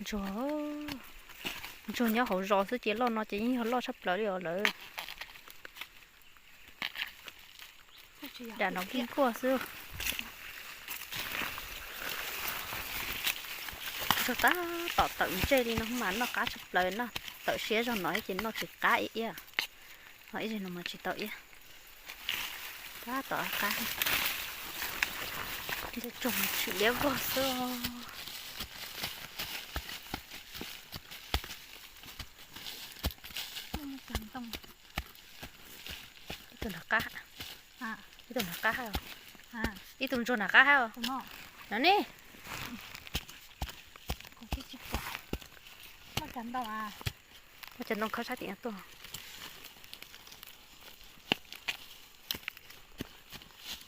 Ntsuag, ntsuag nyob hauv zos xwb ces loj no ces yeej yog loj tshaj plaws li os lawm. Dam no kib kuaj xwb. Ntsuag tab tom tawm ntsej li no mas noj qab tshaj plaws no. Tawm siab zog no ces noj tsis qab ib iab. Ho ib zig no mas tsis tau iab. Tab tom qab. Ntsuag tshwm liab vog xwb. Ib tug nrog qab, ib tug nrog qab hab, ib tug ntsuag nrog qab hab. No ne. Muaj cov ntoo khawb sab tim no tuaj.